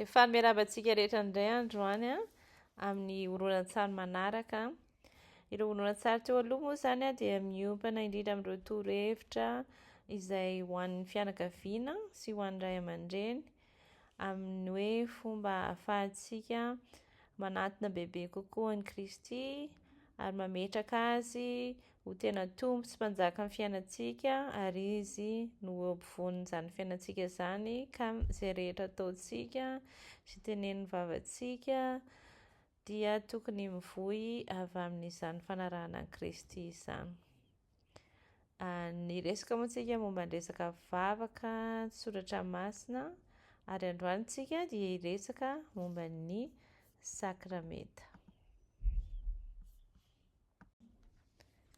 Dia faly miarahaba antsika rehetra indray androany amin'ny horonantsary manaraka. Ireo horonantsary teo aloha moa izany dia miompana indrindra amin'ireo torohevitra izay ho an'ny fianakaviana sy ho an'ny ray aman-dreny amin'ny hoe fomba ahafahantsika manatona bebe kokoa an'i Kristy ary mametraka Azy ho tena Tompo sy Mpanjakan'ny fiainantsika ary Izy no eo ampovoan'izany fiainantsika izany ka izay rehetra ataontsika sy tenenin'ny vavantsika dia tokony mivoy avy amin'izany fanarahana an'i Kristy izany. Niresaka moa tsika momba ny resaka vavaka, soratra masina ary androany tsika dia hiresaka momba ny sakramenta.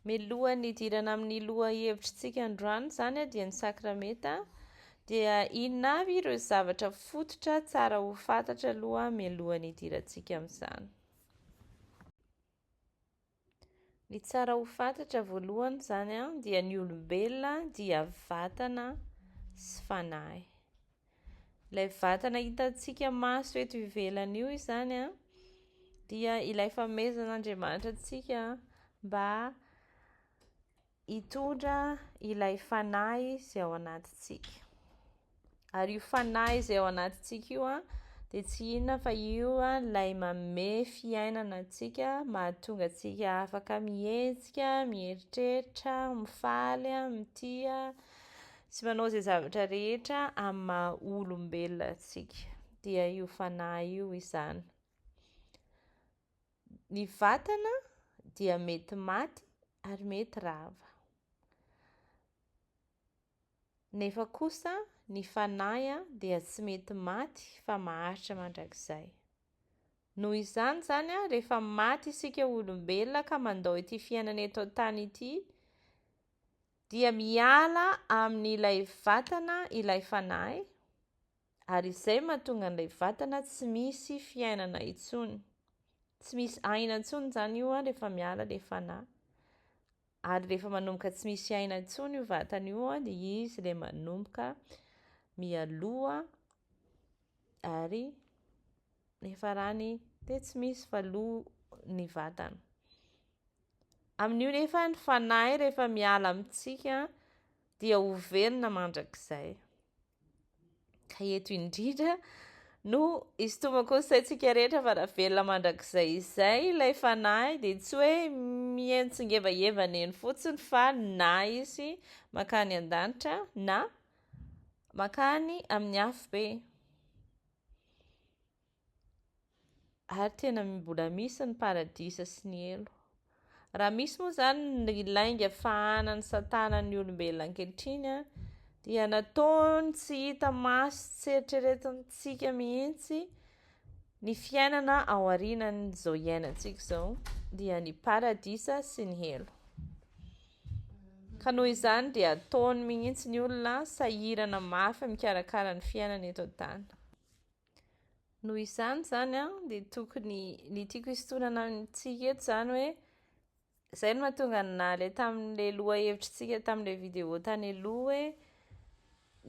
Milohan'ny hidirana amin'ny lohahevitritsika androany izany dia ny sakramenta dia inona avy ireo zavatra fototra tsara ho fantatra aloha mialohan'ny hidirantsika amin'izany. Ny tsara ho fantatra voalohany izany dia ny olombelona dia vatana sy fanahy. Ilay vatana hitantsika maso eto ivelany io izany dia ilay fanomezan'Andriamanitra antsika mba hitondra ilay fanahy izay ao anatintsika. Ary io fanahy izay ao anatintsika io dia tsy inona fa io ilay manome fiainana antsika, mahatonga antsika afaka mihetsika, mieritreritra, mifaly, mitia sy manao izay zavatra rehetra amin'ny maha olombelona antsika. Dia io fanahy io izany. Ny vatana dia mety maty ary mety rava. Nefa kosa ny fanahy dia tsy mety maty fa maharitra mandrakizay. Noho izany izany, rehefa maty isika olombelona ka mandao ity fiainana eto an-tany ity, dia miala amin'ilay vatana ilay fanahy, ary izay mahatonga an'ilay vatana tsy misy fiainana intsony. Tsy misy aina intsony izany io rehefa miala ilay fanahy. Ary rehefa manomboka tsy misy aina intsony io vatana io dia izy ilay manomboka mialoha ary ny farany dia tsy misy fa lo ny vatana. Amin'io nefa ny fanahy rehefa miala amintsika dia ho velona mandrakizay. Ka eto indrindra no isintomako ny saintsika rehetra fa raha velona mandrakizay izay ilay fanahy dia tsy hoe mihentsingevahevana eny fotsiny fa na izy mankany an-danitra na mankany amin'ny afobe. Ary tena mbola misy ny paradisa sy ny helo. Raha misy moa izany ny lainga fahanan'ny satana ny olombelona ankehitriny dia nataony tsy hita maso tsy eritreretintsika mihitsy ny fiainana ao aorianan'izao iainantsika izao dia ny paradisa sy ny helo. Ka noho izany dia ataony mihitsy ny olona sahirana mafy mikarakara ny fiainana eto an-tany. Noho izany izany an, dia tokony, ny tiako hisintonana amintsika eto izany hoe, izay no mahatonga anà ilay tamin'ilay lohahevitritsika tamin'ilay vidéo tany aloha hoe,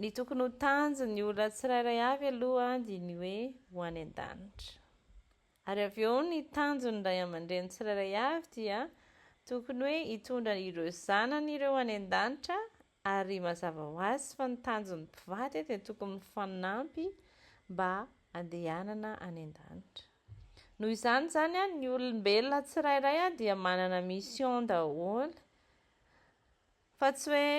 ny tokony ho tanjon'ny olona tsirairay avy aloha dia ny hoe ho any an-danitra. Ary avy eo ny tanjon'ny ray aman-dreny tsirairay avy dia tokony hoe hitondra ireo zanany ireo any an-danitra Ary mazava ho azy fa ny tanjon'ny mpivady dia tokony mifanampy mba handehanana any an-danitra. Noho izany izany, ny olombelona tsirairay dia manana mission daholo fa tsy hoe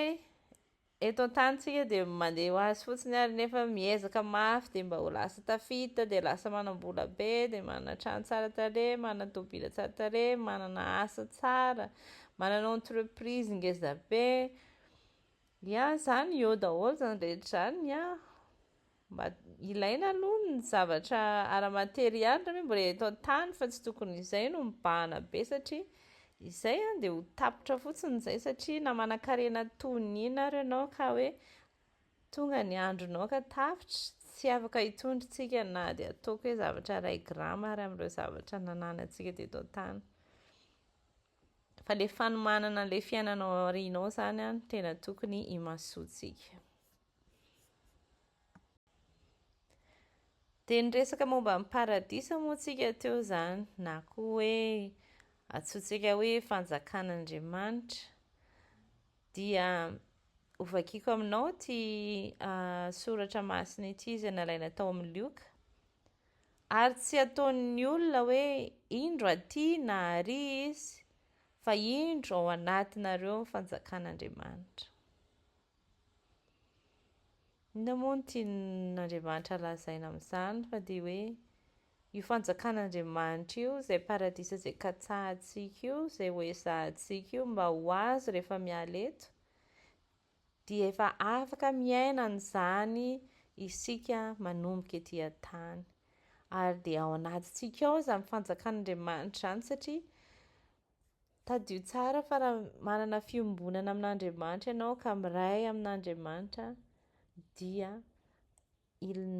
eto an-tany tsika dia mandeha ho azy fotsiny ary nefa miezaka mafy dia mba ho lasa tafita dia lasa manam-bola be dia manana trano tsara tarehy, manana tômôbila tsara tarehy, manana asa tsara. Manana entreprise ngeza be, ya zany eo daholo zany rehetra zany ya, mba ilaina aloha ny zavatra ara-materialy raha hoe mbola eto an-tany fa tsy tokony izay no mibahana be satria izay an dia ho tapitra fotsiny izay satria na manan-karena toy ny inona ary ianao ka hoe tonga ny andronao ka tapitra, tsy afaka hitondra isika na dia ataoko hoe zavatra iray grama ary amin'ireo zavatra nananantsika teto an-tany. Fa le fanomanana an'ilay fiainana ao aoriana ao zany no tena tokony himasoantsika. Dia niresaka momba ny paradisa moa tsika teo izany, na koa hoe antsointsika hoe fanjakan'Andriamanitra. Dia hovakiko aminao ity soratra masina ity izay nalaina tao amin'ny Lioka. Ary tsy ataon'ny olona hoe indro aty na ary izy, fa indro ao anatinareo ny fanjakan'Andriamanitra. Inona moa no tian'Andriamanitra lazaina amin'izany fa dia hoe io fanjakan'Andriamanitra io, izay paradisa izay katsahantsika io, izay ho ezahantsika io mba ho azo rehefa miala eto, dia efa afaka miaina an'izany isika manomboka ety an-tany. Ary dia ao anatintsika ao izany fanjakan'Andriamanitra izany satria Tadidio tsara fa raha manana fiombonana amin'Andriamanitra ianao ka miray amin'Andriamanitra dia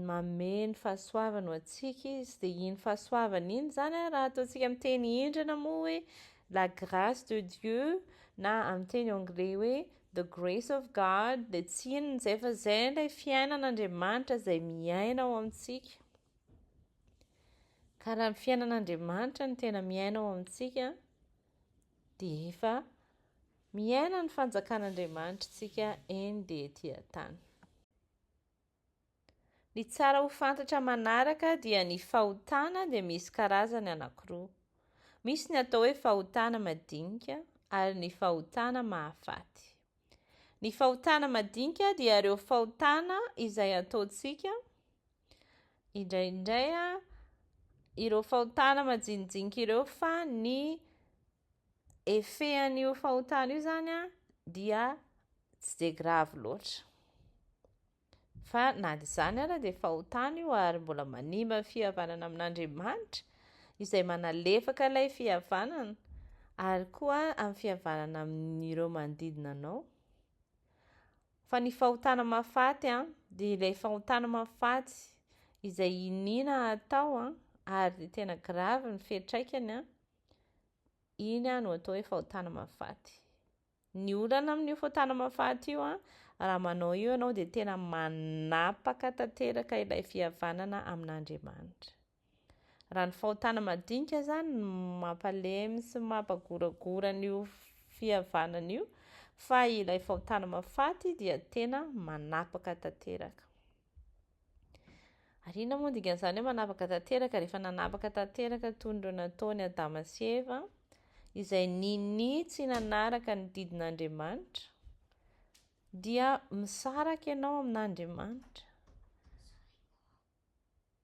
manome ny fahasoavany ho antsika izy. Dia iny fahasoavana iny izany raha ataontsika amin'ny teny indrana moa hoe la grâce de Dieu na amin'ny teny anglais hoe the grace of God dia tsy inona izay fa izay ilay fiainan'Andriamanitra izay miaina ao amintsika. Ka raha ny fiainan'Andriamanitra no tena miaina ao amintsika dia efa miaina ny fanjakan'Andriamanitra isika eny dia ety an-tany. Ny tsara ho fantatra manaraka dia ny fahotana dia misy karazany anankiroa. Misy ny atao hoe fahotana madinika ary ny fahotana mahafaty. Ny fahotana madinika dia ireo fahotana izay ataontsika indraindray ireo fahotana majinijinika ireo fa ny effet an'io fahotana io izany dia tsy dia grave loatra. Fa na dia izany ara dia fahotana io ary mbola manimba ny fihavanana amin'Andriamanitra izay manalefaka ilay fihavanana ary koa amin'ny fihavanana amin'ireo manodidina anao. Fa ny fahotana mahafaty dia ilay fahotana mahafaty izay iniana atao ary dia tena grave ny fiantraikany, iny no atao hoe fahotana mahafaty. Ny olana amin'io fahotana mahafaty io an, raha manao io ianao dia tena manapaka tanteraka ilay fihavanana amin'Andriamanitra. Raha ny fahotana madinika izany no mampalemy sy mampagoragora an'io fihavanana io, fa ilay fahotana mahafaty dia tena manapaka tanteraka. Ary inona moa ny dikan'izany hoe manapaka tanteraka? Rehefa nanapaka tanteraka toy ireo nataon'i Adama sy Eva, izay ninia tsy nanaraka ny didin'Andriamanitra, dia misaraka ianao amin'Andriamanitra.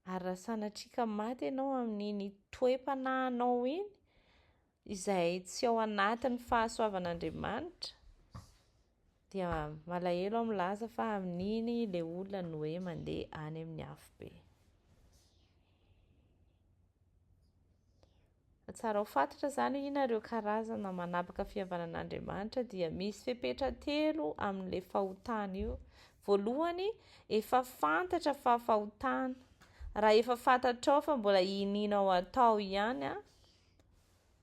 Ary raha sanatria ka maty ianao amin'iny toe-panahinao iny, izay tsy ao anatin'ny fahasoavan'Andriamanitra, dia malahelo aho milaza fa amin'iny ilay olona no hoe mandeha any amin'ny afobe. Fa tsara ho fantatra izany hoe inona ireo karazana manapaka fihavanan'Andriamanitra dia misy fepetra telo amin'ilay fahotana io. Voalohany, efa fantatra fa fahotana. Raha efa fantatrao fa mbola inianao atao ihany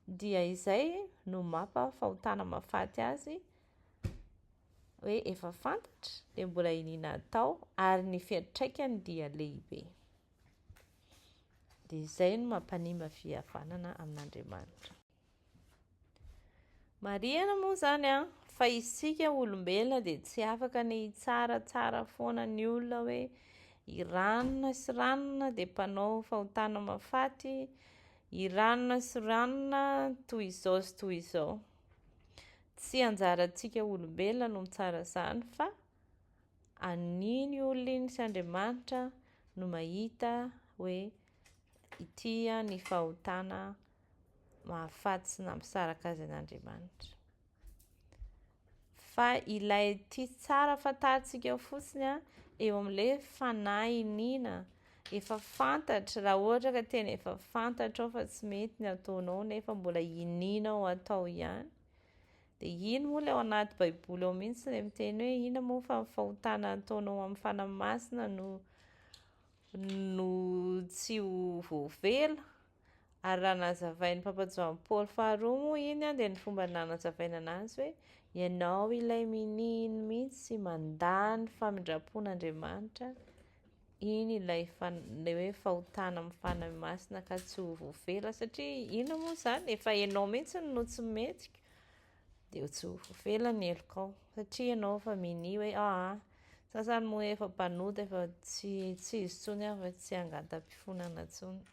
dia izay no mampa fahotana mahafaty azy hoe efa fantatra dia mbola iniana atao ary ny fiantraikany dia lehibe. Dia izay no mampanimba fihavanana amin'Andriamanitra. Marihana moa izany an, fa isika olombelona dia tsy afaka ny hitsaratsara foana ny olona hoe i ranona sy ranona dia mpanao fahotana mahafaty, i ranona sy ranona toy izao sy toy izao. Tsy anjarantsika olombelona no mitsara izany fa an'iny olona iny sy Andriamanitra no mahita hoe ity ny fahotana mahafaty sy nampisaraka azy an'Andriamanitra. Fa ilay tia tsara fantarintsika fotsiny eo amin'ilay fanahy iniana, efa fantatra, raha ohatra ka tena efa fantatrao fa tsy mety ny ataonao nefa mbola inianao atao ihany, dia iny moa ilay ao anaty baiboly ao mihitsy ilay miteny hoe inona moa fa ny fahotana ataonao amin'ny fanahy masina no no tsy ho voavela. Ary raha nazavain'i Papa Joany Paoly faharoa moa iny dia ny fomba nanazavaina anazy hoe ianao ilay miniiny mihitsy mandà ny famindram-pon'Andriamanitra. iny ilay ilay hoe fahotana amin'ny Fanahy Masina ka tsy ho voavela satria inona moa izany, efa ianao mihitsy no tsy mety dia tsy ho voavela ny helokao satria ianao efa minia hoe aa, sasany moa efa mpanota efa tsy tsy izy intsony aho fa tsy hangata-pifonana intsony.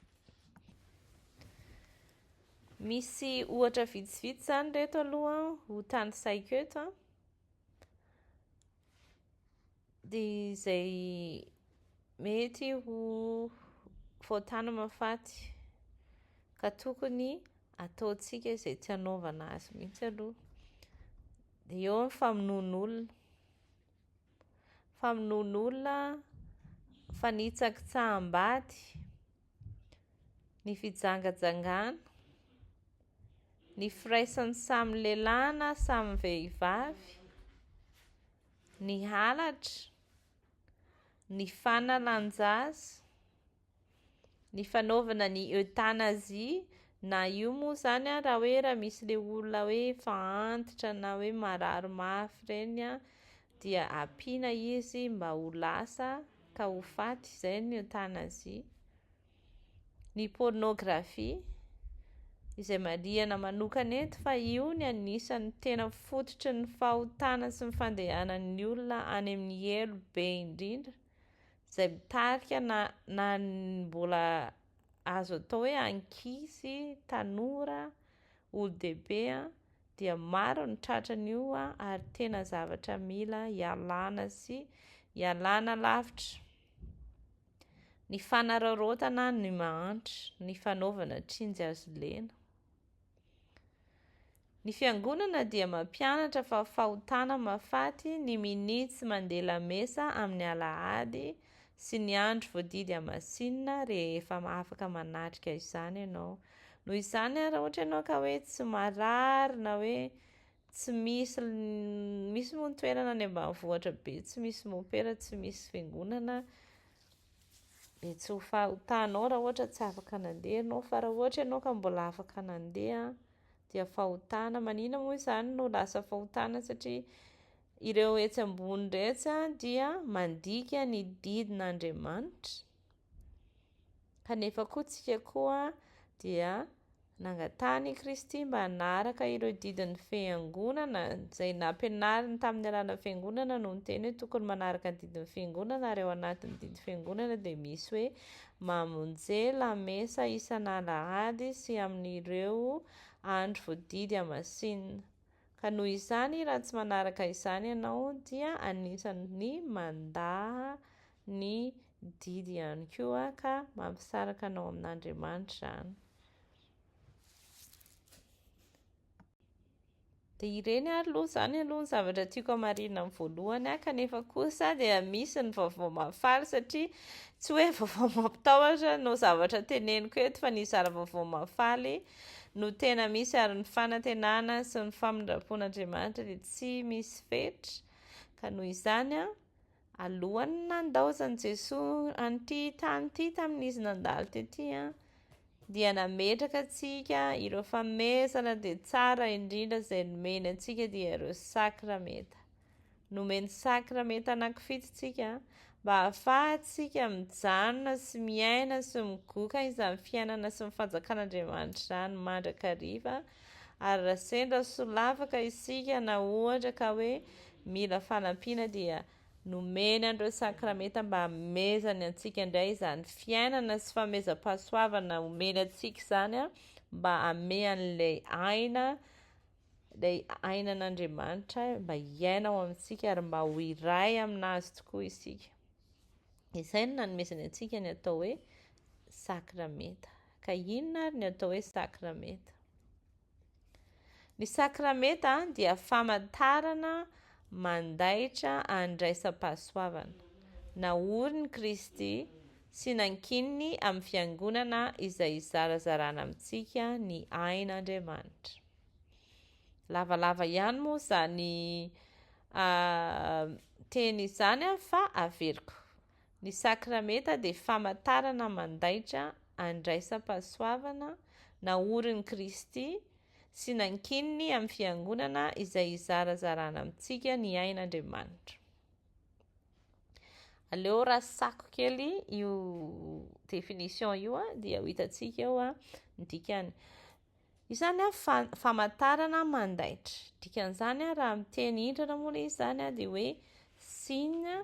Misy ohatra vitsivitsy izany ireto aloha ho tanisaiko eto an. Dia izay mety ho fahotana mahafaty ka tokony ataontsika izay tsy hanaovana azy mihitsy aloha. Dia eo ny famonoan'olona. Famonoan'olona, fanitsakitsaham-bady, ny fijangajangana, ny firaisan'ny samy lehilahy na samy vehivavy, ny halatra, ny fanalan-jaza, ny fanaovana ny euthanasie, na io moa izany an, raha hoe raha misy ilay olona hoe efa antitra na hoe marary mafy ireny an, dia ampiana izy mba ho lasa ka ho faty, izay ny euthanasie. Ny pornographie, izay marihana manokana eto fa io ny anisan'ny tena fototry ny fahotana sy ny fandehanan'ny olona any amin'ny helo be indrindra, izay mitarika na na ny mbola azo atao hoe ankizy, tanora, olon-dehibe dia maro ny tratran'io ary tena zavatra mila ialana sy ialana lavitra. Ny fanararaotana ny mahantra, ny fanaovana tsinjy azo lena. Ny fiangonana dia mampianatra fa fahotana mahafaty ny minia tsy mandeha lamesa amin'ny alahady sy ny andro voadidy hamasinina rehefa afaka manatrika izany ianao. Noho izany raha ohatra ianao ka hoe tsy marary na hoe Tsy misy misy moa ny toerana any ambanivohitra be tsy misy mompera, tsy misy fiangonana, dia tsy ho fahotanao raha ohatra tsy afaka nandeha ianao, fa raha ohatra ianao ka mbola afaka nandeha dia fahotana. Maninona moa izany no lasa fahotana? Satria ireo etsy ambony iretsy dia mandika ny didin'Andriamanitra, kanefa koa tsika koa dia Nangatahany i Kristy mba hanaraka ireo didin'ny Fiangonana, izay nampianariny tamin'ny alalan'ny Fiangonana no niteny hoe tokony manaraka ny didin'ny Fiangonana ary ao anatin'ny didin'ny Fiangonana dia misy hoe mamonje lamesa isan'alahady sy amin'ireo andro voadidy hamasinina. Ka noho izany raha tsy manaraka izany ianao dia anisan'ny mandà ny didy ihany koa ka mampisaraka anao amin'Andriamanitra izany. Dia ireny ary aloha izany aloha ny zavatra tiako hamarinina amin'ny voalohany aho, kanefa kosa dia misy ny vaovao mahafaly satria tsy hoe vaovao mampitahotra no zavatra teneniko eto fa ny hizara vaovao mahafaly no tena misy ary ny fanantenana sy ny famindram-pon'Andriamanitra dia tsy misy fetra ka noho izany an, Alohan'ny nandaozan'i Jesoa an'ity tany ity tamin'izy nandalo tety dia nametraka antsika ireo fanomezana dia tsara indrindra izay nomeny antsika dia ireo sakramenta. Nomeny sakramenta anankifito tsika mba hahafahantsika mijanona sy miaina sy migoka izany fiainana sy ny fanjakan'Andriamanitra izany mandrakariva ary raha sendra solafaka isika na ohatra ka hoe mila fanampiana dia nomeny an'ireo sakramenta mba hamezany antsika indray izany fiainana sy famezam-pahasoavana omeny antsika izany mba hame an'ilay aina ilay ainan'Andriamanitra mba hiaina ao amintsika ary mba ho iray aminazy tokoa isika. Izay no nanomezany antsika ny atao hoe sakramenta. Ka inona ary ny atao hoe sakramenta? Ny sakramenta dia famantarana mandaitra andraisam-pahasoavana, naorin'i Kristy sy nankininy amin'ny Fiangonana izay izarazarana amintsika ny ain'Andriamanitra. Lavalava ihany moa izany teny izany fa averiko. Ny sakramenta dia famantarana mandaitra andraisam-pahasoavana naorin'i Kristy sy nankininy amin'ny Fiangonana izay izarazarana amintsika ny ain'Andriamanitra. Aleo rasako kely io définition io dia ho hitantsika eo ny dikany. Io izany famantarana mandaitra. Dikan'izany raha amin'ny teny indrana moa ilay izy izany dia hoe signe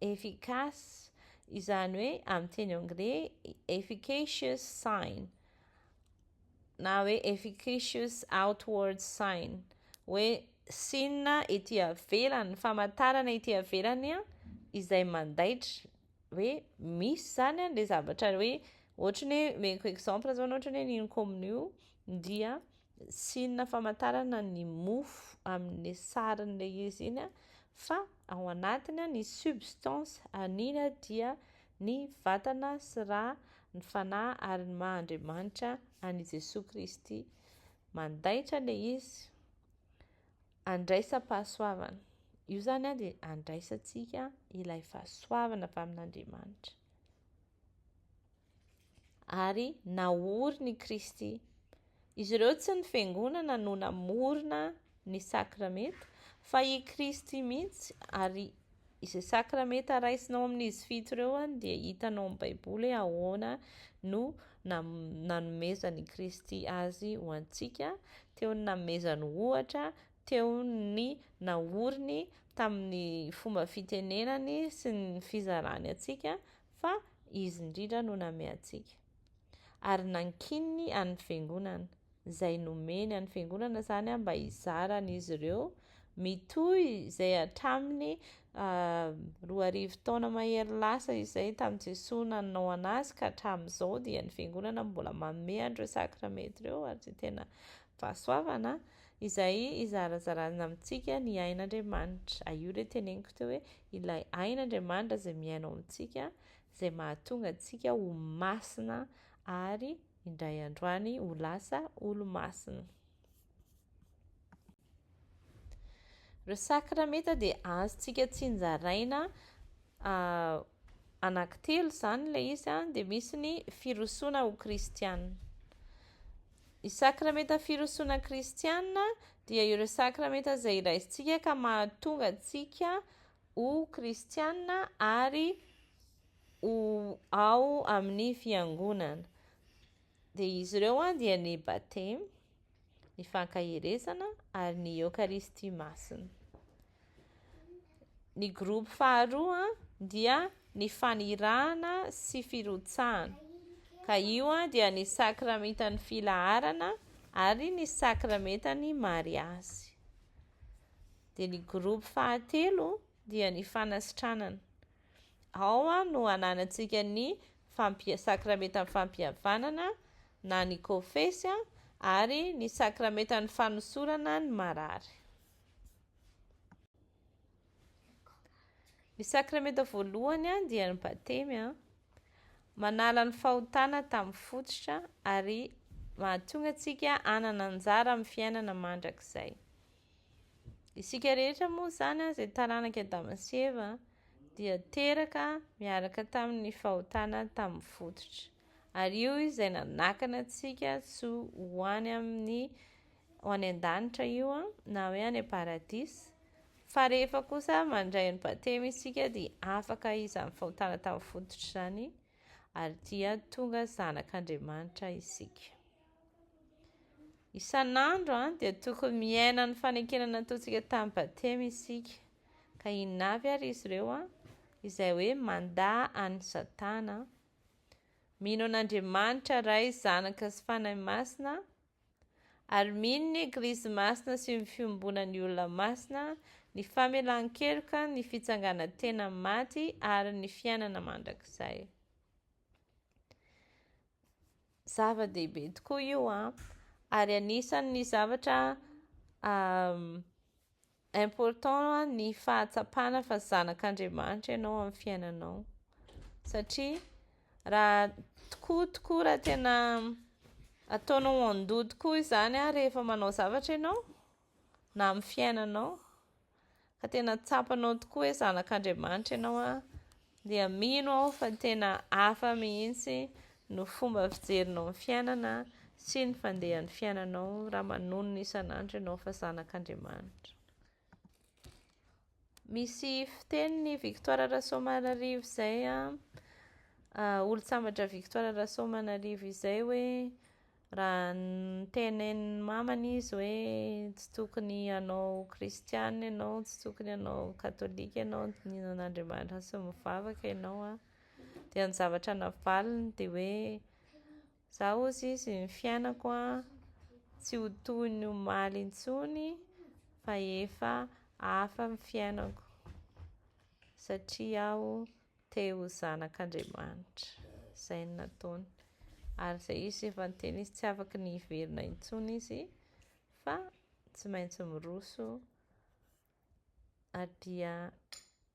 efficace, izany hoe amin'ny teny anglais efficacious sign na hoe efficacious outward sign, hoe signe ety avelany, famantarana ety avelany izay mandaitra hoe misy izany ilay zavatra hoe ohatry ny hoe omeko exemple zao ohatra ny hoe ny communio dia signe famantarana ny mofo amin'ny sarin'ilay izy iny fa ao anatiny ny substance an'iny dia ny vatana sy rà, ny fanahy ary ny maha Andriamanitra an'i Jesoa Kristy. Mandaitra ilay izy. Andraisam-pahasoavana. Io izany dia andraisantsika ilay fahasoavana avy amin'Andriamanitra. Ary naoriny i Kristy. Izy ireo tsy ny fiangonana no namorona ny sakramenta fa i Kristy mihitsy ary izay sakramenta raisinao amin'izy fito ireo dia hitanao amin'ny Baiboly hoe ahoana no nanomezan'i Kristy azy ho antsika, teo ny nanomezany ohatra, teo ny naoriny tamin'ny fomba fitenenany sy ny fizarany antsika fa Izy indrindra no namehy antsika. Ary nankininy an'ny Fiangonana, izay nomeny an'ny Fiangonana izany mba hizaran'izy ireo, mitohy izay hatramin'ny 2000 taona mahery lasa izay tamin'i Jesoa nanao an'azy ka hatramin'izao dia ny Fiangonana mbola manome an'ireo sakramenta ireo ary dia tena fahasoavana izay izarazarana amintsika ny ain'Andriamanitra. Ah, io ilay teneniko teo hoe ilay ain'Andriamanitra izay miaina ao amintsika, izay mahatonga antsika ho masina ary indray andro any ho lasa olo-masina. Ireo sakramenta dia azontsika tsinjaraina anankitelo izany ilay izy, dia misy ny firosoana ho kristiana. Ny sakramenta firosoana kristiana dia ireo sakramenta izay raisintsika ka mahatonga antsika ho kristiana ary ho ao amin'ny fiangonana. Dia izy ireo dia ny batemy, ny fankaherezana ary ny Eokaristia Masina. Ny groupe faharoa dia ny fanirahana sy firotsahana, ka io dia ny sakramentan'ny filaharana ary ny sakramentan'ny mariazy. Dia ny groupe fahatelo dia ny fanasitranana. Ao no ananantsika ny sakramentan'ny fampihavanana na ny kofesy ary ny sakramentan'ny fanosorana ny marary. Ny sakramenta voalohany dia ny batemy, manala ny fahotana tamin'ny fototra ary mahatonga antsika hanana anjara amin'ny fiainana mandrakizay. Isika rehetra moa izany izay taranak'i Adama sy Eva dia teraka miaraka tamin'ny fahotana tamin'ny fototra. Ary io izay nanakana antsika tsy ho any amin'ny ho any an-danitra io na hoe any am-paradisa. Fa rehefa kosa mandray ny batemy isika dia afaka izany fahotana tamin'ny fototra izany ary dia tonga zanak'Andriamanitra isika. Isan'andro dia tokony miaina ny fanekena nataontsika tamin'ny batemy isika. Ka inona avy ary izy ireo? Izay hoe mandà an'i Satana, mino an'Andriamanitra Ray, Zanaka sy Fanahy Masina, ary mino ny Eglizy Masina sy ny fiombonan'ny olona masina, ny famelan-keloka, ny fitsanganan-tena maty ary ny fiainana mandrakizay. Zava-dehibe tokoa io an, ary anisan'ny zavatra important ny fahatsapana fa zanak'Andriamanitra ianao amin'ny fiainanao satria raha tokoa tokoa raha tena ataonao an-doha tokoa izany rehefa manao zavatra ianao na amin'ny fiainanao ka tena tsapanao tokoa hoe zanak'Andriamanitra ianao an, dia mino aho fa tena hafa mihitsy no fomba fijerinao ny fiainana sy ny fandehan'ny fiainanao raha manonona isan'andro ianao fa zanak'Andriamanitra. Misy fitenin'i Victoire Rasoamanarivo izay, olon-tsambatra Victoire Rasoamanarivo izay hoe raha notenenin'ny mamany izy hoe tsy tokony hanao kristiana ianao, tsy tokony hanao katolika ianao, mino an'Andriamanitra sy mivavaka ianao dia ny zavatra navaliny dia hoe izaho hozy izy ny fiainako tsy ho toy ny omaly intsony fa efa hafa ny fiainako satria aho te ho zanak'Andriamanitra. Izay no nataony. Ary izay izy efa niteny izy tsy afaky ny hiverina intsony izy fa tsy maintsy miroso ary dia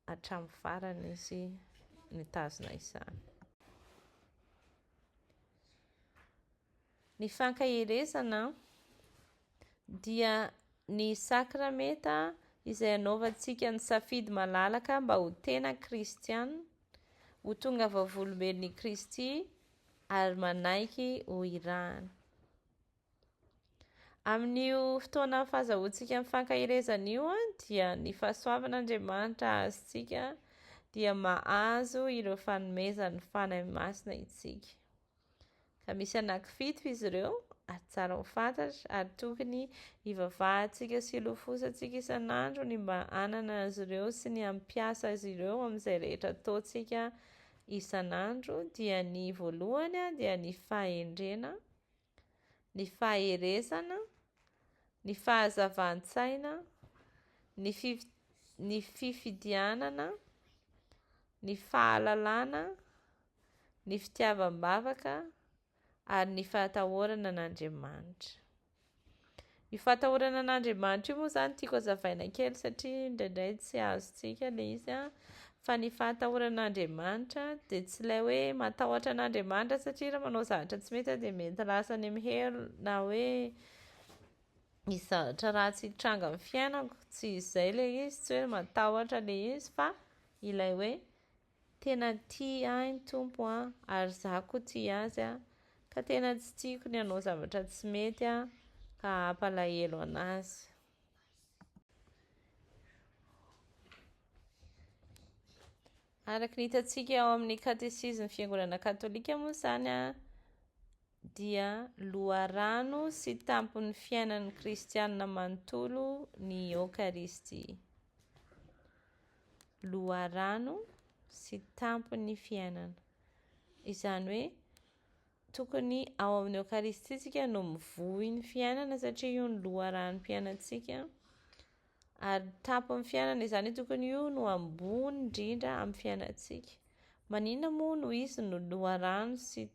hatramin'ny farany izy nitazona izany. Ny fankaherezana dia ny sakramenta izay anaovantsika ny safidy malalaka mba ho tena kristiana, ho tonga vavolombelon'i Kristy ary manaiky ho irahana. Amin'io fotoana fahazahoantsika ny fankaherezana io dia ny fahasoavan'Andriamanitra azontsika dia mahazo ireo fanomezan'ny Fanahy Masina isika. Ka misy anankifito izy ireo ary tsara ho fantatra ary tokony hivavahantsika sy hilofosantsika isan'andro ny mba hanana azy ireo sy ny hampiasa azy ireo amin'izay rehetra ataontsika isan'andro dia ny voalohany dia ny fahendrena, ny faherezana, ny fahazavan-tsaina, ny ny fifidianana, ny fahalalana, ny fitiavam-bavaka ary ny fahatahorana an'Andriamanitra. Io fahatahorana an'Andriamanitra io moa izany tiako hazavaina kely satria indraindray tsy azontsika ilay izy an, fa ny fahatahorana an'Andriamanitra dia tsy ilay hoe matahotra an'Andriamanitra satria raha manao zavatra tsy mety aho dia mety lasa any amin'ny helo na hoe misy zavatra ratsy hitranga amin'ny fiainako, tsy izay ilay izy, tsy hoe matahotra ilay izy fa ilay hoe Tena tia ahy ny Tompo an, ary izaho koa tia Azy an, ka tena tsy tiako ny hanao zavatra tsy mety an, ka hampalahelo an'Azy. Araka ny hitantsika ao amin'ny katesizin'ny Fiangonana Katolika moa izany an, dia loharano sy tampon'ny fiainan'ny kristianina manontolo ny Eokaristia. Loharano sy tampon'ny fiainana. Izany hoe tokony ao amin'ny Eokaristia isika no mivoy ny fiainana satria io no loharanom-piainantsika ary tampon'ny fiainana izany hoe tokony io no ambony indrindra amin'ny fiainantsika. Maninona moa no izy no loharano sy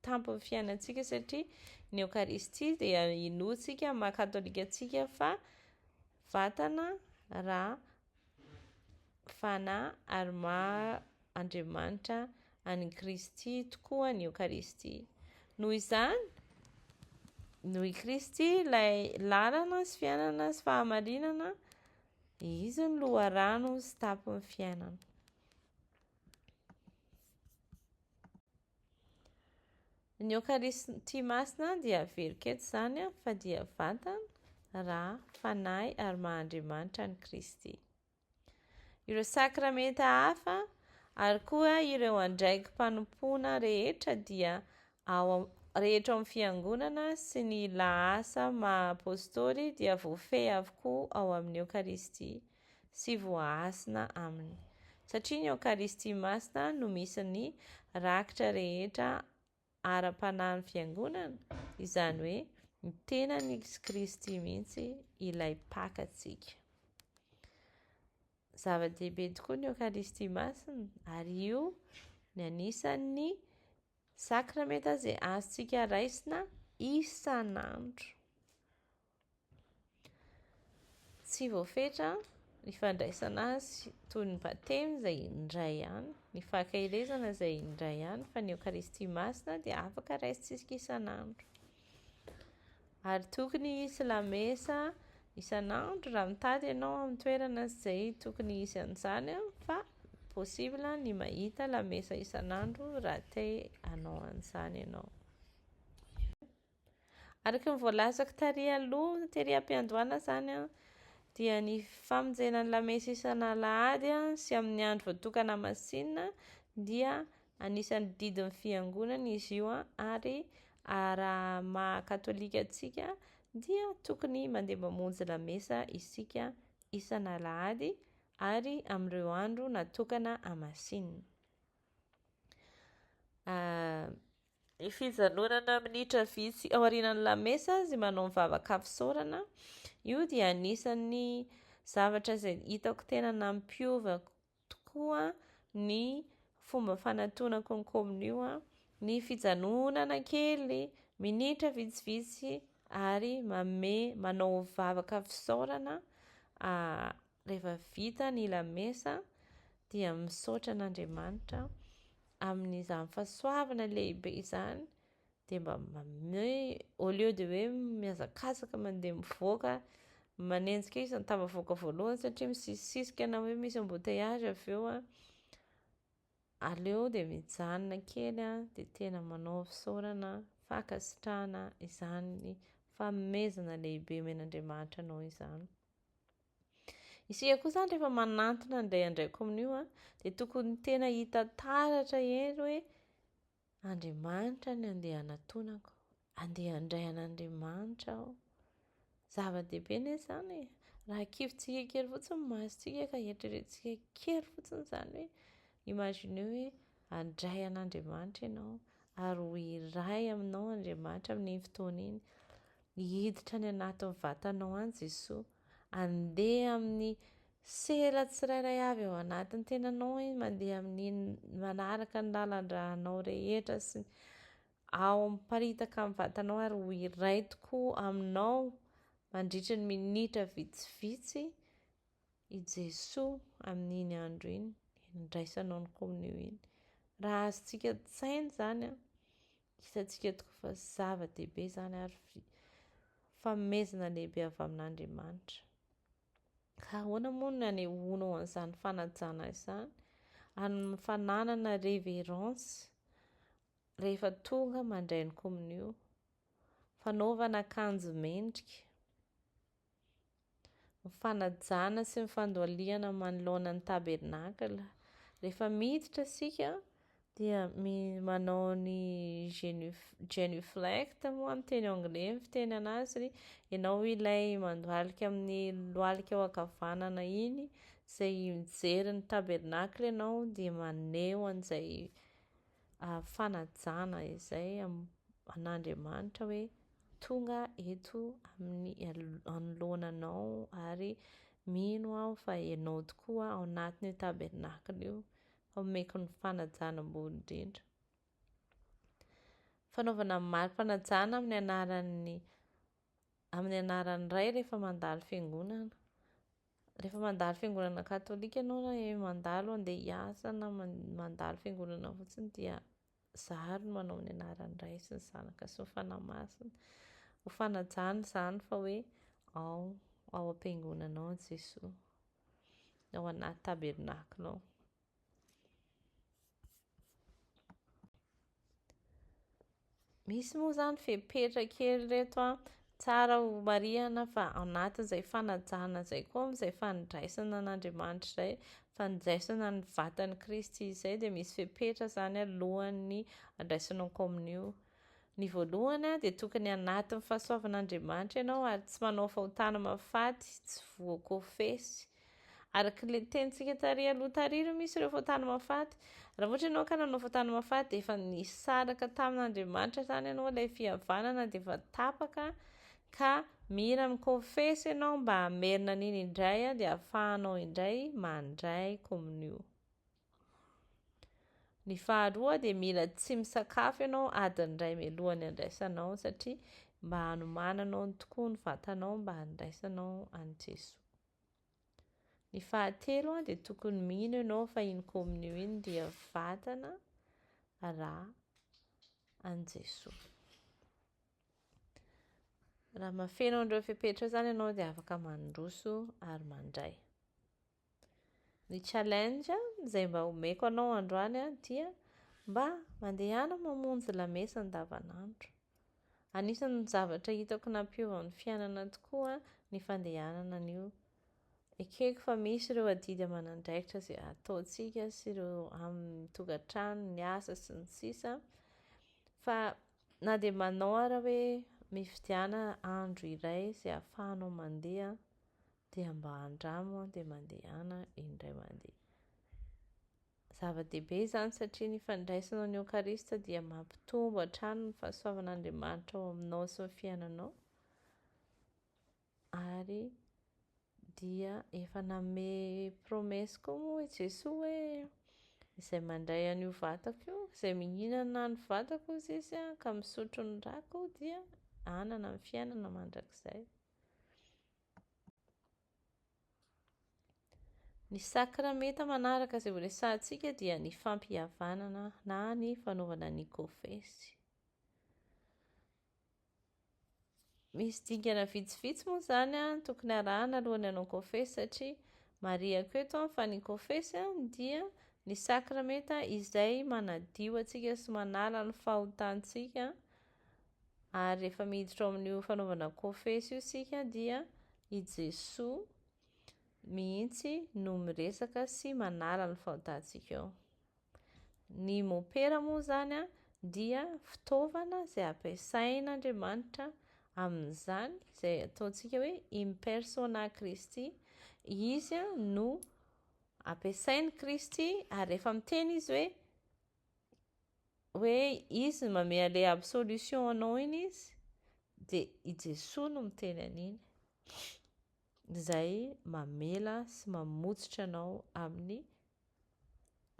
tampon'ny fiainantsika satria ny Eokaristia dia inoantsika amin'ny maha katolika antsika fa vatana, ra, Fanahy ary maha Andriamanitra an'i Kristy tokoa ny Eokaristia. Noho izany, noho i Kristy ilay lalana sy fiainana sy fahamarinana, Izy no loharano sy tampon'ny fiainana. Ny Eokaristia Masina dia averiko eto izany fa dia vatana, ra, fanahy ary maha Andriamanitra an'i Kristy. Ireo sakramenta hafa ary koa ireo andraiki-panompoana rehetra dia ao rehetra ao amin'ny Fiangonana sy ny lahasa maha Apôstôly dia voafehy avokoa ao amin'ny Eokaristia sy voahasina aminy. Satria ny Eokaristia Masina no misy ny rakitra rehetra ara-panahin'ny Fiangonana, izany hoe ny tenan'i Kristy mihitsy ilay Pakantsika. Zava-dehibe tokoa ny Eokaristia Masina ary io ny anisan'ny sakramenta izay azontsika raisina isan'andro. Tsy voafetra ny fandraisana azy toy ny batemy izay indray ihany, ny fankaherezana izay indray ihany, fa ny Eokaristia Masina dia afaka raisintsika isan'andro. Ary tokony hisy lamesa isan'andro raha mitady ianao amin'ny toerana izay tokony hisy an'izany fa possible ny mahita lamesa isan'andro raha te hanao an'izany ianao. Araka ny voalazako tary aloha, tery am-piandohana izany an, dia ny famonjena ny lamesa isan'alahady sy amin'ny andro voatokana masinina dia anisan'ny didin'ny fiangonana izy io ary raha maha katolika antsika dia tokony mandeha mamonjy lamesa isika isan'alahady ary amin'ireo andro natokana hamasinina. Ny fijanonana minitra vitsy aorianan'ny lamesa izay manao ny vavaka fisaorana, io dia anisan'ny zavatra izay hitako tena nampiova tokoa ny fomba fanatonako ny komonio, ny fijanonana kely minitra vitsivitsy ary manome manao vavaka fisaorana rehefa vita ny lamesa dia misaotra an'Andriamanitra amin'izany fahasoavana lehibe izany dia mba manome au lieu de hoe mihazakazaka mandeha mivoaka manenjika izy ny tafavoaka voalohany satria misisisika na hoe misy embouteillage avy eo an, aleo dia mijanona kely an, dia tena manao fisaorana fankasitrahana izany fanomezana lehibe omen'Andriamanitra anao izany. Isika koa izany rehefa manantona an'ilay handray komonio dia tokony tena hita taratra eny hoe Andriamanitra ny andeha hanatonako, andeha handray an'Andriamanitra aho. Zava-dehibe anie izany e. Raha akivintsika kely fotsiny ny masontsika ka eritreretintsika kely fotsiny izany hoe imaginez hoe handray an'Andriamanitra ianao ary ho iray aminao Andriamanitra amin'iny fotoana iny. Hiditra any anatin'ny vatanao any Jesoa. Handeha amin'ny sela tsirairay avy ao anatin'ny tenanao izy, mandeha amin'iny manaraka ny lalan-dranao rehetra sy ao miparitaka amin'ny vatanao ary ho iray tokoa aminao mandritra ny minitra vitsivitsy i Jesoa amin'iny andro iny, handraisanao ny komonio iny. Raha azontsika an-tsaina izany an, hitantsika tokoa fa zava-dehibe izany ary fanomezana lehibe avy amin'Andriamanitra. Ka ahoana moa no anehoanao an'izany fanajana izany? Amin'ny fananana révérence rehefa tonga mandray ny komonio, fanaovana akanjo mendrika, Ny fanajana sy ny fandohalihana manoloana ny tabernakla. Rehefa miditra isika dia manao ny genuflect moa amin'ny teny anglais ny fiteny anazy, ianao ilay mandohalika amin'ny lohalika eo ankavanana iny izay mijery ny tabernakla ianao dia maneho an'izay fanajana izay an'Andriamanitra hoe tonga eto amin'ny anoloana anao ary mino aho fa ianao tokoa ao anatin'io tabernakla io fa omeko ny fanajana ambony indrindra. Fanaovana mari-panajana amin'ny anaran'ny amin'ny anaran'ny Ray rehefa mandalo fiangonana. Rehefa mandalo fiangonana katolika ianao na mandalo andeha hiasa na mandalo fiangonana fotsiny dia zaro ny manao ny anaran'ny Ray sy ny Zanaka sy ny Fanahy Masina. Ho fanajana izany fa hoe ao ao am-piangonana ao Jesoa, ao anaty tabernakla ao. Misy moa izany fepetra kely ireto an, tsara ho marihana fa ao anatin'izay fanajana izay koa amin'izay fandraisana an'Andriamanitra izay, fandraisana ny vatan'i Kristy izay dia misy fepetra izany alohan'ny handraisanao komonio. Ny voalohany dia tokony anatin'ny fahasoavan'Andriamanitra ianao ary tsy manao fahotana mahafaty, tsy voakofesy. Araka ilay tenintsika tary aloha tary ireo misy ireo fahotana mahafaty. Raha ohatra ianao ka nanao fahotana mahafaty dia efa nisaraka tamin'Andriamanitra izany ianao, ilay fihavanana dia efa tapaka ka mila mikofesy ianao mba hamerina an'iny indray dia ahafahanao indray mandray komonio. Ny faharoa dia mila tsy misakafo ianao adiny iray mialohan'ny handraisanao satria mba hanomananao tokoa ny vatanao mba handraisanao an'i Jesoa. Ny fahatelo dia tokony mino ianao fa iny komonio iny dia vatana ra an'i Jesoa. Raha mahafeno an'ireo fepetra ireo izany ianao dia afaka mandroso ary mandray. Ny challenge izay mba omeko anao androany dia mba mandehana mamonjy lamesa andavanandro. Anisan'ny zavatra hitako nampiova ny fiainana tokoa ny fandehanana an'io. Ekeko fa misy ireo adidy aman'andraikitra izay ataontsika sy ireo amin'ny tokantrano, ny asa sy ny sisa fa na dia manao ara hoe mifidiana andro iray izay ahafahanao mandeha dia mba andramo dia mandehana indray mandeha. Zava-dehibe izany satria ny fandraisana ny Eokarista dia mampitombo hatrany ny fahasoavan'Andriamanitra ao aminao sy ny fiainanao ary dia efa nanome promesse koa moa i Jesoa hoe izay mandray an'io vatako io, izay mihinana ny vatako hozy izy ka misotro ny rako dia hanana ny fiainana mandrakizay. Ny sakramenta manaraka izay horesahantsika dia ny fampihavanana na ny fanaovana ny kofesy. Misy dingana vitsivitsy moa izany an, tokony arahana alohan'ny hanao kofesy satria marihako eto an, fa ny kofesy an, dia ny sakramenta izay manadio antsika sy manala ny fahotantsika ary rehefa miditra ao amin'io fanaovana kofesy io isika dia i Jesoa mihitsy no miresaka sy manala ny fahotantsika eo. Ny mopera moa izany dia fitaovana izay ampiasain'Andriamanitra amin'izany, izay ataontsika hoe in persona Christi. Izy no ampiasain'i Kristy ary rehefa miteny izy hoe hoe izy no manome an'ilay absolution anao iny izy dia i Jesoa no miteny an'iny izay mamela sy mamotsitra anao amin'ny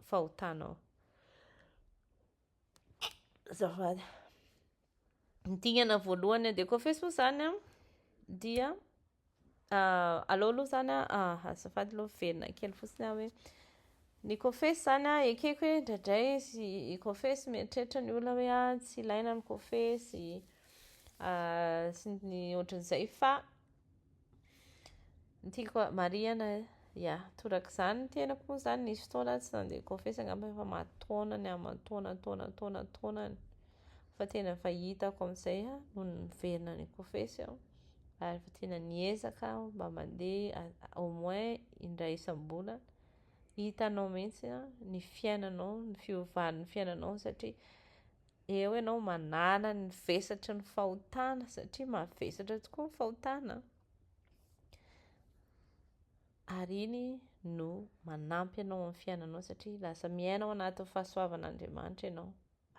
fahotanao. Azafady. Ny dingana voalohany andeha kofesy moa izany an dia Aleo aloha izany an, azafady aloha miverina kely fotsiny aho hoe ny kofesy izany an, ekeko hoe indraindray izy kofesy mieritreritra ny olona hoe ah tsy ilaina ny kofesy sy ny ohatran'izay fa ny tiako marihana ya torak'izany ny tenako moa izany nisy fotoana aho tsy nandeha kofesy angamba efa aman-taonany aman-taona taona taona taonany fa tena efa hitako amin'izay aho no niverina nikofesy aho. ary efa tena niezaka aho mba mandeha au moins indray isam-bolana, hitanao mihitsy ny fiainanao, ny fiovan'ny fiainanao satria eo ianao manala ny vesatry ny fahotana satria mavesatra tokoa ny fahotana ary iny no manampy anao amin'ny fiainanao satria lasa miaina ao anatin'ny fahasoavan'Andriamanitra ianao.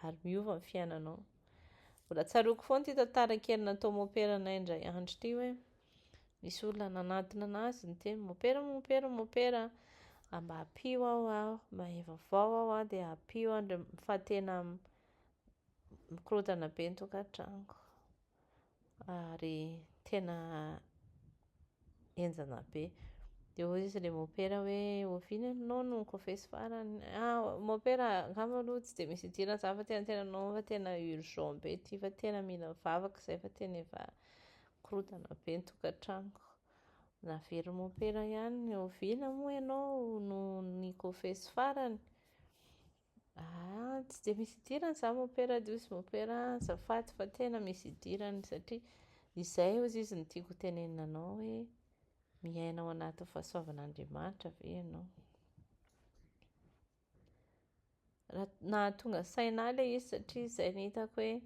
ary miova ny fiainanao. Mbola tsaroako foana ity tantara kely natao mopera anay indray andro ity hoe nisy olona nanantona anazy niteny mopera mopera mopera mba ampio aho aho mba vaovao aho aho dia ampio aho fa tena mikorontana be ny tokantranoko. ary tena henjana be. Dia hoy izy ilay mopera hoe oviana ianao no nikofesy farany? Ah, mopera angamba aloha tsy dia misy idirana izany fa tena tena non fa tena urgent be ity fa tena mila mivavaka izay fa tena efa korontana be ny tokantranoko. Naverin'ny mopera ihany, oviana moa ianao no nikofesy farany? Ah, tsy dia misy idirany izany mopera dia hozy mopera azafady fa tena misy idirany satria izay hozy izy no tiako hotenenina anao hoe miaina ao anatin'ny fahasoavan'Andriamanitra ve ianao? Raha nahatonga saina ahy ilay izy satria izay no hitako hoe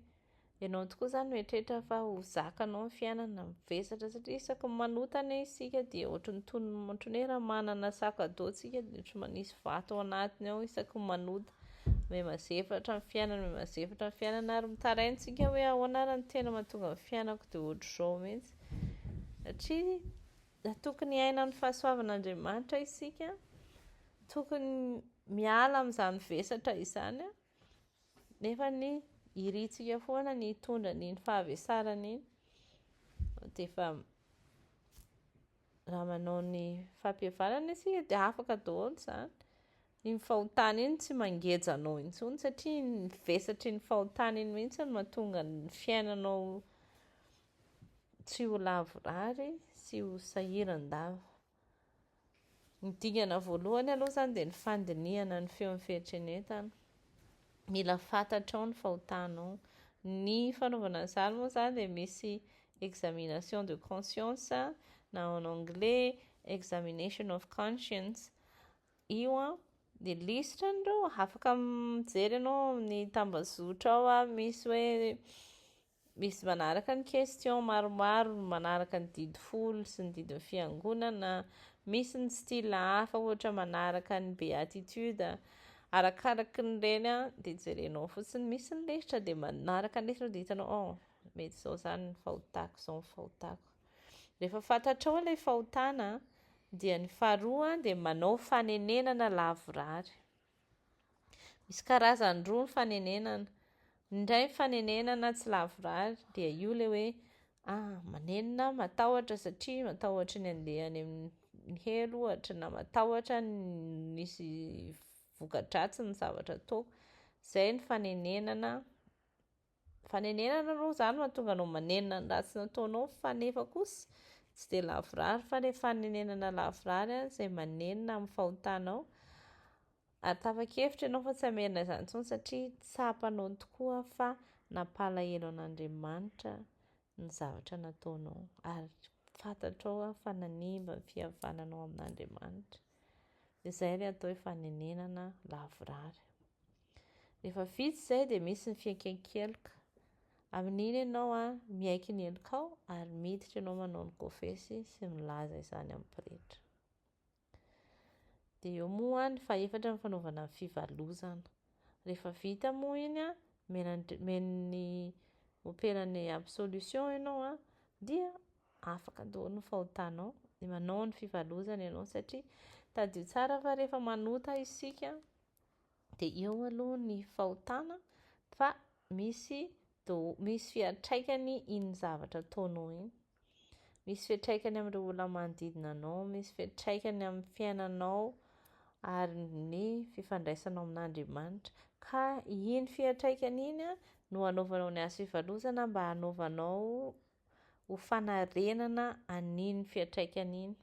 Ianao tokoa izany mieritreritra fa ho zakanao ny fiainana mivesatra satria isaky ny manota anie isika dia ohatran'ny toy ny ohatran'ny hoe raha manana sac à dos tsika dia ohatran'ny manisy vato ao anatiny ao isaky ny manota. Miha-mazefatra ny fiainana, miha-mazefatra ny fiainana ary mitaraina isika hoe ahoana ary ny tena mahatonga ny fiainako dia ohatr'izao mihitsy. Satria tokony hiaina ny fahasoavan'Andriamanitra isika, tokony miala amin'izany vesatra izany. Nefa ny irintsika foana ny hitondra an'iny fahavesarana iny dia efa raha manao ny fampihavanana isika dia afaka daholo izany. Iny fahotana iny tsy mangeja anao intsony satria ny vesatry ny fahotana iny mihitsy no mahatonga ny fiainanao tsy ho lavorary sy ho sahiran-dava. Ny dingana voalohany aloha izany dia ny fandinihana ny feon'ny fieritreretana. Mila fantatrao ny fahotanao. Ny fanaovana an'izany moa izany dia misy examination de conscience na en anglais. Examination of Conscience, io an, dia lisitra an'ireo, afaka mijery ianao amin'ny tambazotra ao, misy hoe misy manaraka ny question maromaro, manaraka ny didy folo sy ny didin'ny fiangonana, misy ny style hafa ohatra manaraka ny béatitude, arakaraky ny ireny dia jerenao fotsiny, misy ny lisitra dia manaraka ny lisitra dia hitanao, oh, mety izao izany ny fahotako, izao ny fahotako. Rehefa fantatrao ilay fahotana dia ny faharoa dia manao fanenenana lavorary. Misy karazany roa ny fanenenana. Ny iray fanenenana tsy lavorary dia io ilay hoe ah, manenina matahotra satria matahotra ny handeha any amin'ny helo ohatra na matahotra ny misy voka-dratsy ny zavatra ataoko. Izay ny fanenenana. Fanenenana aloha izany mahatonga anao manenina ny ratsy nataonao fa nefa kosa tsy dia lavorary fa ilay fanenenana lavorary izay manenina amin'ny fahotanao ary tapa-kevitra ianao fa tsy hamerina izany intsony satria tsapanao tokoa fa nampalahelo an'Andriamanitra ny zavatra nataonao ary fantatrao fa nanimba ny fihavananao amin'Andriamanitra. Izay ilay atao hoe fanenenana lavorary. Rehefa vita izay dia misy ny fiaiken-keloka. Amin'iny ianao miaiky ny helokao ary miditra ianao manao ny kofesy sy milaza izany amin'ny pretra. Dia eo moa ny fahefatra ny fanaovana ny fivalozana. Rehefa vita moa iny, omen'ny mopera ny absolution ianao dia afaka daholo ny fahotanao. Dia manao ny fivalozana ianao satria tadidio tsara fa rehefa manota isika dia eo aloha ny fahotana fa misy misy fiantraikany iny zavatra ataonao iny. Misy fiantraikany amin'ireo olona manodidina anao, misy fiantraikany amin'ny fiainanao ary ny fifandraisanao amin'Andriamanitra. Ka iny fiantraikany iny no hanaovanao ny hazo fivalozana mba hanaovanao ho fanarenana an'iny fiantraikany iny.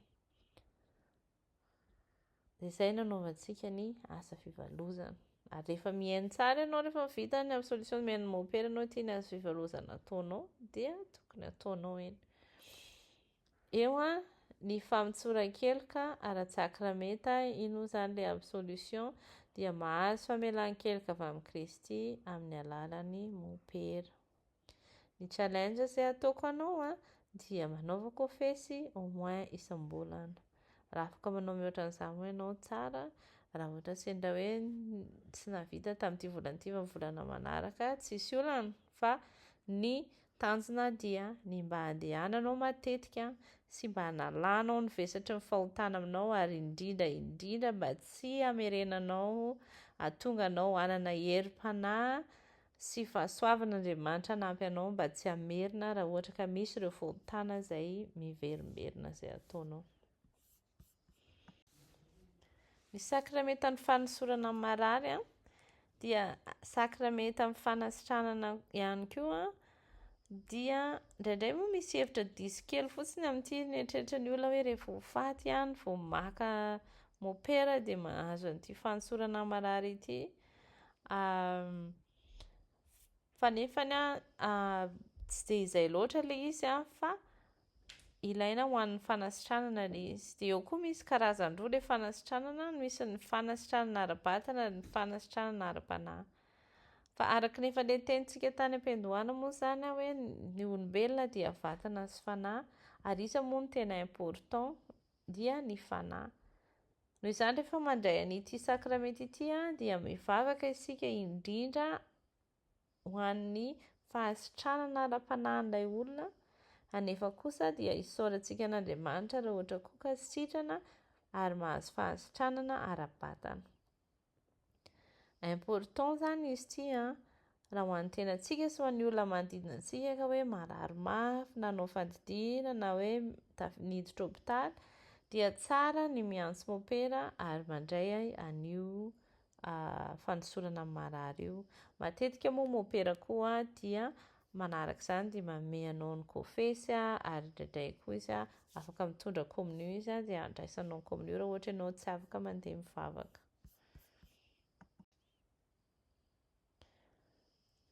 Dia izay no anaovantsika ny asa fivalozana. Ary rehefa mihaino tsara ianao, rehefa vita ny absolution, mihaino mopera ianao, ity ny asa fivalozana ataonao, dia tokony ataonao iny. Eo ny famotsoran-keloka ara-tsakramenta, iny moa izany ilay absolution, dia mahazo famelan-keloka avy amin'i Kristy amin'ny alalan'ny mopera. Ny challenge izay ataoko anao a, dia manaova kofesy au moins isam-bolana. Raha afaka manao mihoatra an'izany moa ianao tsara, raha ohatra sendra hoe tsy nahavita tamin'ity volana ity fa ny volana manaraka tsisy olana fa ny tanjona dia ny mba handehananao matetika sy mba hanalanao ny vesatry ny fahotana aminao ary indrindra indrindra mba tsy hamerenanao hahatonga anao hanana herim-panahy sy fahasoavan' Andriamanitra hanampy anao mba tsy hamerina raha ohatra ka misy ireo fahotana izay miverimberina izay ataonao. Ny sakramentan'ny fanosorana ny marary dia sakramentan'ny fanasitranana ihany koa dia indraindray moa misy hevitra diso kely fotsiny amin'ity ny eritreritra ny olona hoe rehefa ho faty ihany vao maka mopera dia mahazo an'ity fanosorana ny marary ity. Fa nefany tsy dia izay loatra ilay izy fa ilaina ho an'ny fanasitranana ilay izy. Dia eo koa misy karazany roa ilay fanasitranana, misy ny fanasitranana ara-batana ary ny fanasitranana ara-panahy. Fa araka ny efa nentenintsika tany am-piandohana moa izany hoe ny olombelona dia vatana sy fanahy ary iza moa no tena important dia ny fanahy. Noho izany rehefa mandray an'ity sakramenta ity dia mivavaka isika indrindra ho an'ny fahasitranana ara-panahin'ilay olona, anefa kosa dia isaorantsika an'Andriamanitra raha ohatra koa ka sitrana ary mahazo fahasitranana ara-batana. Important zany izy ity an, raha ho an'ny tenantsika sy ho an'ny olona manodidina antsika ka hoe marary mafy na hanao fandidiana na hoe niditra hopitaly dia tsara ny miantso mopera ary mandray an'io fanosorana ny marary io. Matetika moa mopera koa dia manaraka izany dia manome anao ny kofesy ary indraindray koa izy afaka mitondra komonio izy dia andraisanao ny komonio raha ohatra ianao tsy afaka mandeha mivavaka.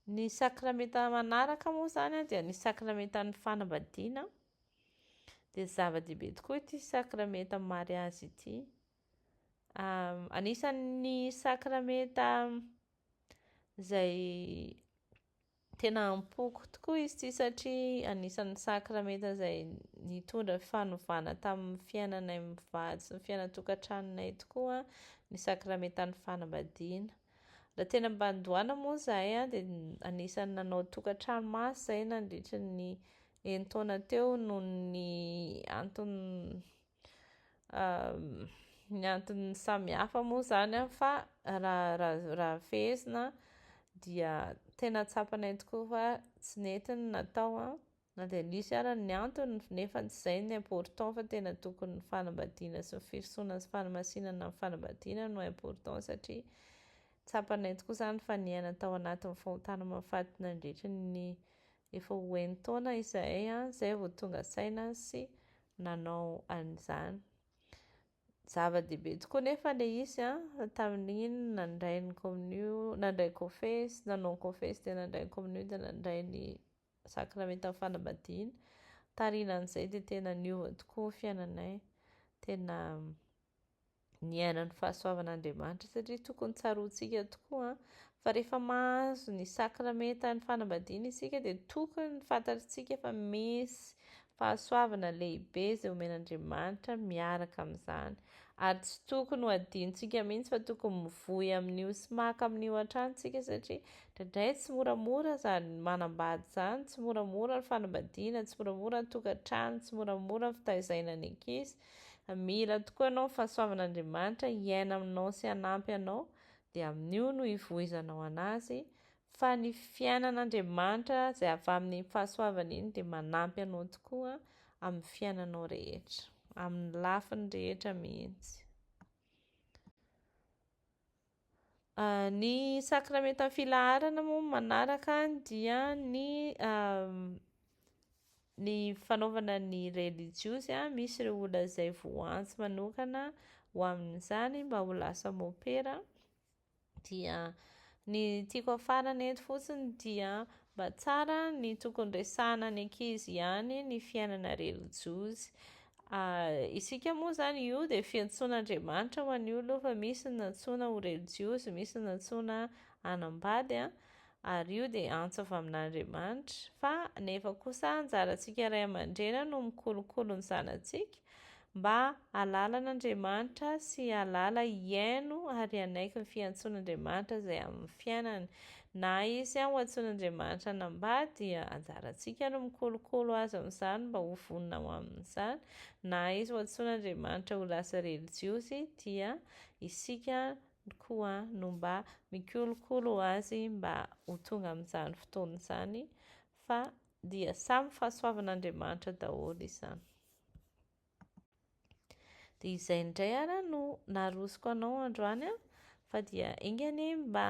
Ny sakramenta manaraka moa izany dia ny sakramentan'ny fanambadiana. Dia zava-dehibe tokoa ity sakramenta mariazy ity. Anisan'ny sakramenta izay tena am-poko tokoa izy ity satria anisan'ny sakramenta izay nitondra fanovana tamin'ny fiainanay mivady sy ny fiainan-tokantranonay tokoa ny sakramentan'ny fanambadiana. Raha tena ambandoana moa izahay dia anisan'ny nanao tokantrano maso izahay nandritra ny enin-taona teo noho ny antony ny antony samihafa moa izany fa raha raha raha fehezina dia tena tsapanay tokoa fa tsy nety ny natao Na dia nisy ara ny antony nefa tsy izay no important fa tena tokony ny fanambadiana sy ny firosoana sy fanamasinana ny fanambadiana no important satria tsapanay tokoa izany fa niaina tao anatin'ny fahotana mahafaty nandritry ny efa ho enin-taona izahay izay vao tonga saina sy nanao an'izany. Zava-dehibe tokoa nefa ilay izy tamin'iny nandray ny komonio, nandray kofesy, nanao kofesy dia nandray ny komonio dia nandray ny sakramentan'ny fanambadiana. Taorianan'izay dia tena niova tokoa ny fiainanay. Tena niaina ny fahasoavan'Andriamanitra satria tokony tsaroantsika tokoa fa rehefa mahazo ny sakramentan'ny fanambadiana isika dia tokony fantatritsika fa misy fahasoavana lehibe izay omen'Andriamanitra miaraka amin'izany. Ary tsy tokony ho adinontsika mihitsy fa tokony mivoy amin'io sy maka amin'io hatrany isika satria indraindray tsy moramora izany manambady izany, tsy moramora ny fanambadiana, tsy moramora ny tokantrano, tsy moramora ny fitaizaina ny ankizy. Mila tokoa ianao ny fahasoavan'Andriamanitra hiaina aminao sy hanampy anao dia amin'io no hivoizanao an'azy fa ny fiainan'Andriamanitra izay avy amin'iny fahasoavana iny dia manampy anao tokoa amin'ny fiainanao rehetra, amin'ny lafiny rehetra mihitsy. Ny sakramentan'ny filaharana moa manaraka dia ny ny fanaovana ny relijiozy, misy ireo olona izay voantso manokana ho amin'izany mba ho lasa mopera. Dia ny tiako hafarana eto fotsiny dia mba tsara ny tokony resahana ny ankizy ihany ny fiainana relijiozy. Isika moa izany io dia fiantsoan'Andriamanitra ho an'ny olona fa misy ny nantsoina ho relijiozy, misy ny nantsoina hanambady ary io dia antso avy amin'Andriamanitra fa nefa kosa anjarantsika ray aman-dreny no mikolokolo ny zanatsika mba hahalala an'Andriamanitra sy hahalala hihaino ary hanaiky ny fiantsoan'Andriamanitra izay amin'ny fiainany. Na izy ho antsoin'Andriamanitra hanambady dia anjarantsika no mikolokolo azy amin'izany mba ho vonona ho amin'izany. Na izy ho antsoin'Andriamanitra ho lasa relijiozy dia isika koa no mba mikolokolo azy mba ho tonga amin'izany fotoana izany fa dia samy fahasoavan'Andriamanitra daholo izany. Dia izay indray ara no narosoko anao androany an, fa dia enga anie mba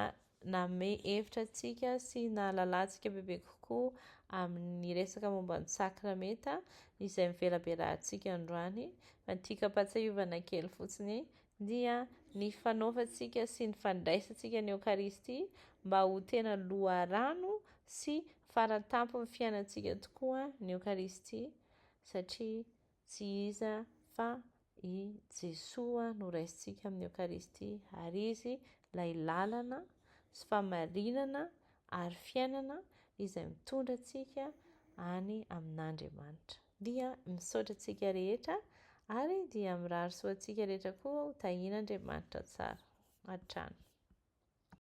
nanome hevitra antsika sy nahalalantsika bebe kokoa amin'ny resaka momba ny sakramenta izay mivelabelarintsika androany. Fa ny tiako ampahatsiahivana kely fotsiny dia ny fanaovantsika sy ny fandraisantsika ny Eokaristia mba ho tena loharano sy faratampon'ny fiainantsika tokoa ny Eokaristia satria tsy iza fa i Jesoa no raisintsika amin'ny Eokaristia ary Izy ilay lalana sy fahamarinana ary fiainana izay mitondra antsika any amin'Andriamanitra. Dia misaotra antsika rehetra ary dia mirary soa antsika rehetra koa ho tahian'Andriamanitra tsara hatrany.